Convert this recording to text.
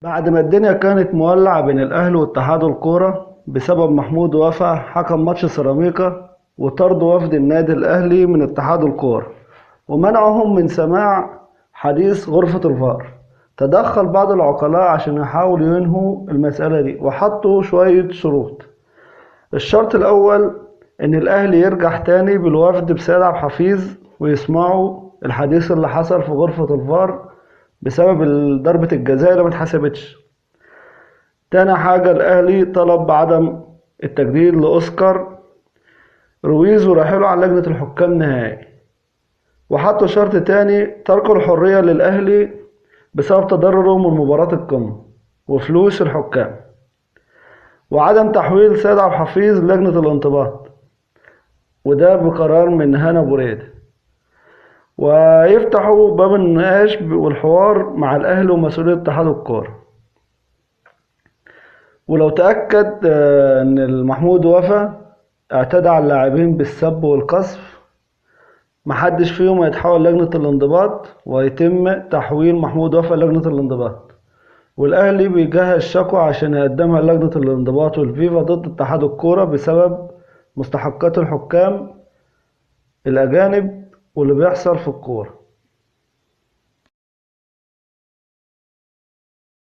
بعد ما الدنيا كانت مولعة بين الأهلي واتحاد الكورة بسبب محمود وفا حكم ماتش سيراميكا وطرد وفد النادي الأهلي من اتحاد الكورة ومنعهم من سماع حديث غرفة الفار، تدخل بعض العقلاء عشان يحاولوا ينهوا المسألة دي وحطوا شوية شروط. الشرط الأول إن الأهلي يرجع تاني بالوفد بسيد عبد الحفيظ ويسمعوا الحديث اللي حصل في غرفة الفار بسبب ضربة الجزاء اللي ما اتحسبتش. تاني حاجة، الأهلي طلب بعدم التجديد لأوسكار رويز ورحيله عن لجنة الحكام نهائي. وحطوا شرط تاني، ترك الحرية للأهلي بسبب تضرره من مباراة القمة وفلوس الحكام، وعدم تحويل سيد عبد الحفيظ لجنة الانضباط، وده بقرار من هنا بريدة. ويفتحوا باب النقاش والحوار مع الأهلي ومسؤولية اتحاد الكورة. ولو تأكد إن المحمود وفا اعتدى على اللاعبين بالسب والقذف، محدش فيهم هيتحول لجنة الانضباط، وهيتم تحويل محمود وفا لجنة الانضباط. والأهلي بيجهز شكوى عشان يقدمها لجنة الانضباط والفيفا ضد اتحاد الكورة بسبب مستحقات الحكام الأجانب واللي بيحصل في الكورة.